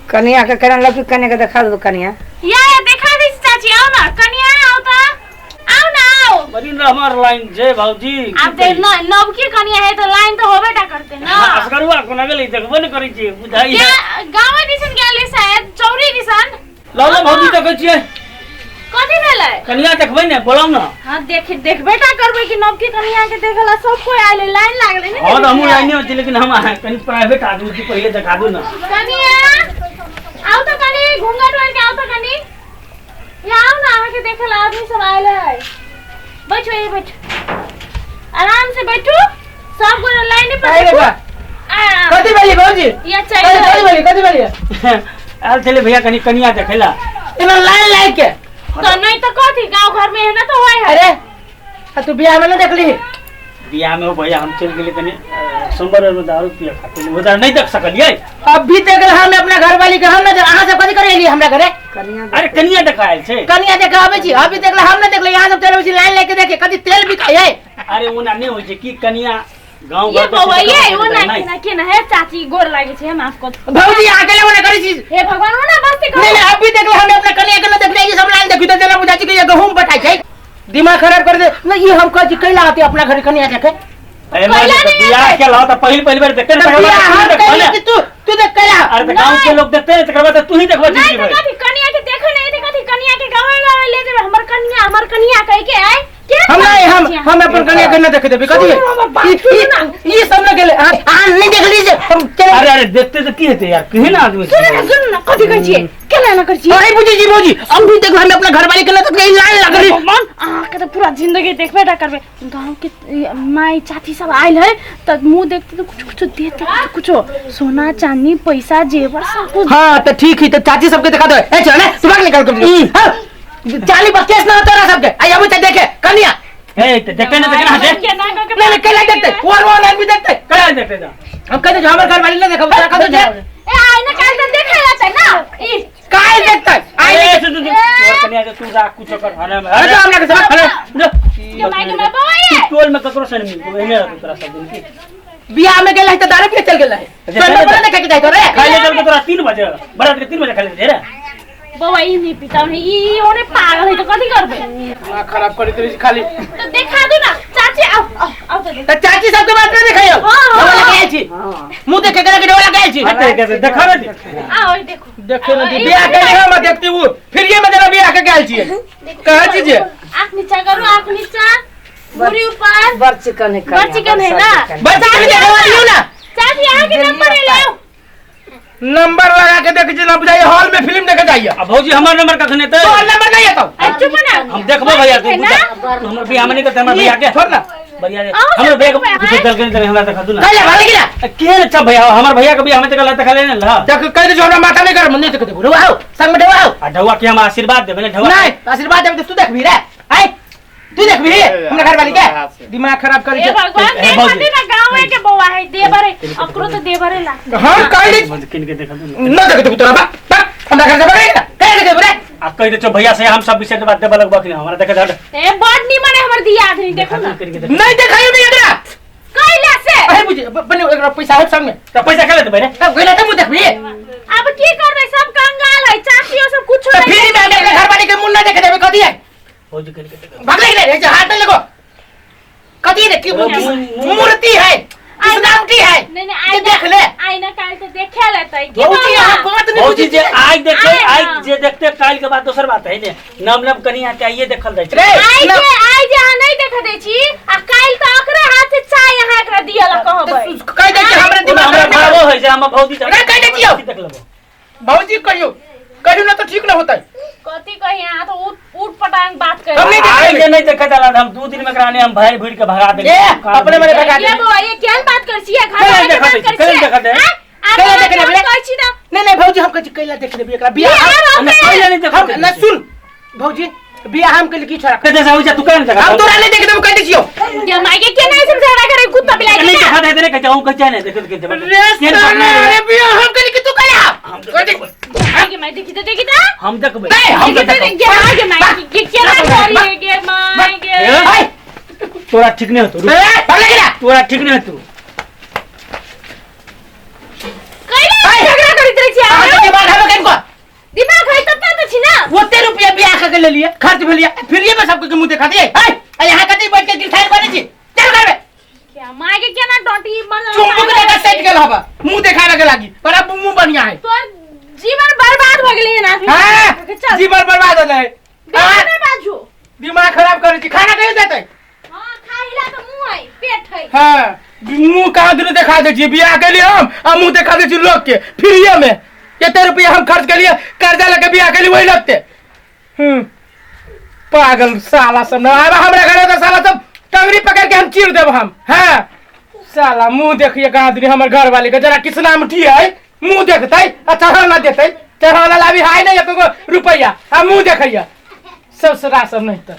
कनिया के केना लड़की कनिया के देखा दो कनिया। या या देखा दै छी चाची, आउ ना कनिया, आउ त, आउ ना, आउ। बड़ी हमर लाइन जे भौजी। आब देख न, नवकी कनिया है त लाइन त होबे टा करते ना। असगरुआ कोना गेलै, देखबो ने करै छियै बुझाइ। क्या गाँव दिसन गेलै शायद, चौरी दिसन। लौ लौ भौजी देखै छियै। कथी भेलै? कनिया देखबै ने, बोलाउ ने। हाँ देख, देखबे टा करबै कि नवकी कनिया के देखला सब कोई आइले, लाइन लागलै ने। हाँ तऽ हमहूँ लाइने में छी, लेकिन हम अहाँ कनि प्राइवेट आदमी छी, पहिले देखा दू ने। कनिया आउ तऽ कनि घूंघट ओढ़ के आउ तऽ कनि, या आउ ना, अहाँ के देखे ला आदमी सब आयल है। बैठो, ये बैठो, आराम से बैठो, सब गोरा लाइन पर अरे बैठो। बा। कथी भेलै भौजी? या कथी चाहिए। कथी भेलै, कथी भेलै? आयल छलै भैया कनि कनिया देखै ला। एना लाइन लागि के। तो नहीं तो कथी, गांव घर में है ना तो होय है। अरे आ तू बियाह में ना देखली? बियाह में हो भैया हम चलि गेलियै कनि सोमवार में दारू पिए खातिर, ओ नहीं देख सकलियै। अभी देख हम अपना घर वाली के, हम ना, अहाँ सब कथी करे एलियै हमरा घरे? कनिया। अरे कनिया देखा आयल छै। कनिया देखे आबै छी, अभी देखला हम ना देखले, यहाँ सब चलबै छी लाइन लेके देखे, कथी तेल बिकाइ है? अरे ओना नहि होइ छै कि कनिया गाँव ये घर बौआ ये ओ ना केना केना है चाची, गोर लागे छै, माफ कर। भौजी अकेले ओना करै छी। हे भगवान, ओना बस्ती कर। नहीं नहीं, अभी देखला हम अपना कनिया के ना देखले, ये सब लाइन देखी तो जेना बुझाइ छै कि ये गहूम बटाइ छै। दिमाग खराब कर दे न। ये हम कहै छी कैला आते अपना घर कनिया देखे? कैला नहीं बियाह आते। के लाओ तऽ पहिल पहिल बेर देखते ने, तऽ तकर बाद बियाह तू हम देखबह कैला ने। कि तू तू देख कैला? अरे तऽ गाँव के लोग देखते ने, तकर बाद तू ही देखबह नहीं जिंदगी तो भरि। कथी कनिया के देखे नहीं थे, कथी कनिया के गाँव गाँव ले जेबै, हमर कनिया हमर कनिया कह के आय के हम नहीं, हम हम अपन कनिया के न देखे देबै। कथी ई सब न गेलै, अहाँ नहीं देख लीजिए हम चले। अरे अरे देखते तऽ की हेतै यार, केहन आदमी सुन ना, सुन ना, कथी कहै छियै, केना ना करै छियै? अरे बुझी जी भौजी, हम भी देखो हम अपना घर वाली के न देखले, लाइन लागली। भगवान, अहाँ के तऽ पूरा जिंदगी देखबे टा करबै। गाँव के माई चाची सब आयल है तऽ मुंह देखते तऽ कुछ कुछ देते, कुछ कुछ सोना चांदी पैसा जेवर सब कुछ। हाँ तो ठीक है, तो चाची सबके दिखा दो। ए चल ना, तू भाग निकाल के। हाँ चाली बस केस ना तोरा सबके आई अबू देखे कनिया। ए तऽ देखते ने तऽ केना हेतै? केना कऽ के नहीं नहीं, कैला देखते और वो आदमी देखते? केना देखते तऽ? हम कहते जो हमर घर वाली ना देखो, तोरा कहते जे ए आइ ना काल्हि तऽ देखै रहतै ना ई। काहे देखते आई? ए, तू तू तोर कनिया के तू जा कुछ कर हने में। अरे हमरा के सब अरे जो। के माय के माय बौआ ये टोल में ककरो से नहीं मिलतो, एहने रहतो तोरा सब दिन की। बियाह में गेल है तो दारू पिए चल गेल है। अच्छा, तो चल बड़ा देखे के जाय तो रे। खाइ ले चल के तोरा 3 बजे, बरात के 3 बजे खाइ ले रे। बौआ ई नहीं पीता नहीं, ई ओने पागल है तो कथी करबै? दिमाग खराब करैत रही खाली। तो देखा दू ना चाची, आओ आओ आओ तो देख। तो चाची सबके बात नहीं देखाइयो। हाँ, हाँ। डोला के आयल छी, मुंह देखे के डोला के आयल छी। हट के देखा रे। आओ ई देखो। देखे न दी बियाह के हम देखती हूँ, फिर ये में जरा बियाह के आयल छी कहै छी जे। आँख नीचा करू, आँख नीचा, मुड़ी ऊपर। बड़ चिकन है कनिया, बड़ चिकन है ना? बच्चा के देखवा दियो ना। चाची अहाँ के नंबर ले नंबर लगा के देख ना बुझाइए, हॉल में फिल्म देखे जाइए। आ भौजी हमर नंबर कखन एतै? तोहर नंबर नहीं एतौ। अरे चुप ना। हम देखबो भैया, तू है ना? बुझा। हमर बियाह में नहीं करते हमर भैया के। छोड़ ना। भैया रे, अहाँ हमर सब भैया के देखबै, कुछो दल के नहीं हमरा देखा दू ना। कैला भागे गिला? केहन अच्छा भैया हो, हमर भैया के बियाह में देखला देखले ने ला। देख कह दे जो हमरा माथा नहीं कर नहीं देख देबो। आओ संग में ढवा आओ। आ ढौआ के हम आशीर्वाद देबै ने ढौआ। नहीं आशीर्वाद देबे तो तू देखबी रे, आय तू देखबी हमरा घर वाली के दिमाग खराब करी हे छै। भगवान, ए, देख भौजी। ना गाँव के बौआ है देवर है, अकरो तो देवर है ला। हम कह दे किन के देखा दू ना। न देख देबो तोरा बा बा हमरा घर से भागे गिला कह दे देबो रे। आ कह दे छौ भैया से हम सब विषय के बात देबऽ लगबऽ कि हमरा देखे धड़। ए बड़ निमन है हमर दियाद नहीं, देखो ना। किन के देख। नहीं देखाइयो नहीं एकरा। कैला से? अरे बुझी बने एकरा पैसा होत संग में। त पैसा के लेतै रे? तब गइला त मुंह देखबी। अब की करबै, सब कंगाल है चाचियो सब कुछो तो नहीं। फिर में अपने घर वाली के मुंह न देखे देबे कथी है? भौजी किन के देख। भागले रे, ऐसे हाथ नहीं लगो। कथी रे की मूर्ति है, किस नाम की है? नहीं नहीं, ये देख ले। आई ना काल तो देखे लेतै की भौजी बौआ? अहाँ बात नहीं भौजी बुझै जे छियै। आइ देखै आइ आइ ना। जे देखते काल्हि के बात दोसर बात है ने, नम नम कनिया के आइए देखल जाइ छै। रे आइ ना- जे आइ जे अहाँ नहीं देखे दै छी आ काल्हि तऽ अकरे हाथ से चाय अहाँ एकरा दिअ ला कहबै। तो कह दै छै हमरा ओना दिमाग हमरा खराब नहीं खराबो होइ छै, हमर भौजी रे, कहि दै छियौ। देख लेबो। भौजी कहियो कहियो ना तो ठीक ना होतै। कथी कही अहाँ तो उठ उठ पटांग बात कर। हम नहीं आइ देखे जे नहीं देखे जाला हम 2 दिन में एकरा ने हम भरि भरि के भगा देबै। ए, अपने मने भगा ये देबै। बौआ ये केहन बात करै छियै? घर केना वाला के देखा बात दै छी? करै केना छियै? देखा दै? आँय? आब केना अहाँ देखे हम देबै? कहै छी ना। नहीं नहीं भौजी हम कहै छी कैला देख लेबै एकरा बियाह बियाह हम हम हम कैला नहीं देखा हम ना सुन भौजी बियाह हम कैले की छोड़ा कते से होइ छै तू केना देखा? हम तोरा नहीं देख देबो कह दै छियौ। ये माय के केना ऐसन झगड़ा करे कुत्ता बिलाई नहीं के देखा दे रे, कहै हम कहै छै ने देख के देबै। रे साला रे बियाह हम कैले की तू कैला कह दे। माय के माय देखी तो देखी तो हम देखबै। नहीं, हम देखी तो देखबै। गे माय के माय के केना करी गे माय के। ए, हाय तोरा ठीक नहीं होतो, रुक। ए भाग गिला। तोरा ठीक नहीं होतो। कैला झगड़ा करैत रहै छियै अहाँ अहाँ? के दिमाग हम खर्च भेलिया फ्रीए में सबके मुंह देखा दिए है आ यहाँ कथी बैठ के गिरथाइन बनै छी चल घर में। क्या माय के केना डोटी बन चुम्बुक लेके सटि गेल हबा मुंह देखावे के लागी पर अब मुंह बढ़िया है। तोर जीवन बर्बाद भ गेलै ना। हाँ चल। जीवन बर्बाद हो जाए। बेसी नहि बाजू। दिमाग खराब करै छी, खाना कहियो देतै? हाँ, खाइला तऽ मुँह है पेट है। हाँ, मुंह कहाँ दिन देखा दै छी बियाह के लिए हम आ मुंह देखा दै छी लोग के फ्रीए में। कते रुपया हम खर्च के लिए कर्जा लेके बियाह के लिए वही लगते। पागल साला सब न आब हमरा घरे तो साला सब टंगरी पकड़ के हम चीर देब हम। हाँ साला मुंह देखिए कहाँ दिन हमर घर वाले के जरा किसना मुठी है मुंह देखते आ चढ़ाना देते, चढ़ाना लाभी है नहीं एको रुपया आ मुंह देखैया सब सरा सब नहीं तो।